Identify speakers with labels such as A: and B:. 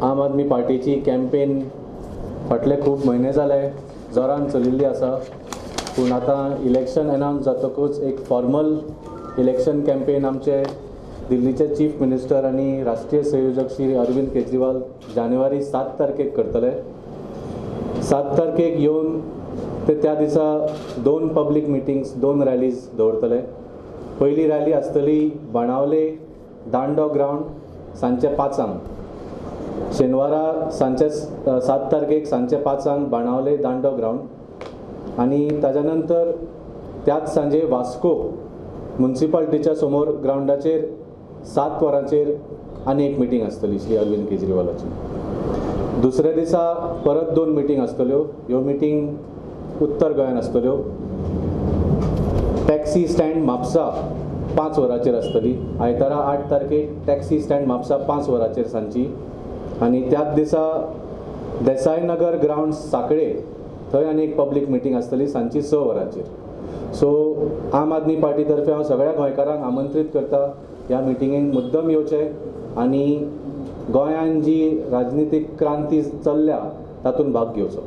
A: आम आदमी पार्टीची कॅम्पेन फाटले खूब म्हयने जाले जोरान चलिल्ली आसा, पूण आतां इलेक्शन अनावन्स जातकूच एक फॉर्मल इलेक्शन कॅम्पेन आमचे दिल्लीचे चीफ मिनिस्टर आनी राष्ट्रीय संयोजक श्री अरविंद केजरीवाल जानेवारी 7 तारखेक करतले. 7 तारखेक येवन ते त्या दिसा 2 पब्लीक मिटिंग्स, 2 रॅलीज दवरतले. पयली रॅली आसतली बाणावले दांडो ग्रावंड सांजचे 5 शेनवारा सांजचे 7 तारखेक सांजचे 5 बाणावले दांडो ग्रावंड, आनी ताज्या नंतर त्याच सांजे वास्को मुन्सिपाल्टीच्या समोर ग्रावंडाचेर 7 वरांचेर आनी एक मिटींग आसतली श्री अरविंद केजरीवालाची. दुसऱ्या दिसा परत 2 मिटींग आसतल्यो. ह्यो मिटींग उत्तर गोंयान आसतल्यो. टॅक्सी स्टँड म्हापसा 5 वरांचेर आसतली. आयतारा 8 तारखेक टॅक्सी स्टँड म्हापसा 5 वरांचेर सांजची, आनी त्याच दिसा देसायनगर ग्रावंड साकळे थंय आनी एक पब्लीक मिटींग आसतली सांजची 6 वरांचेर. सो आम आदमी पार्टी तर्फे हांव सगळ्या गोंयकारांक आमंत्रीत करता ह्या मिटिंगेक मुद्दम येवचें आनी गोंयान जी राजनितीक क्रांती चल्ल्या तातूंत भाग घेवचो.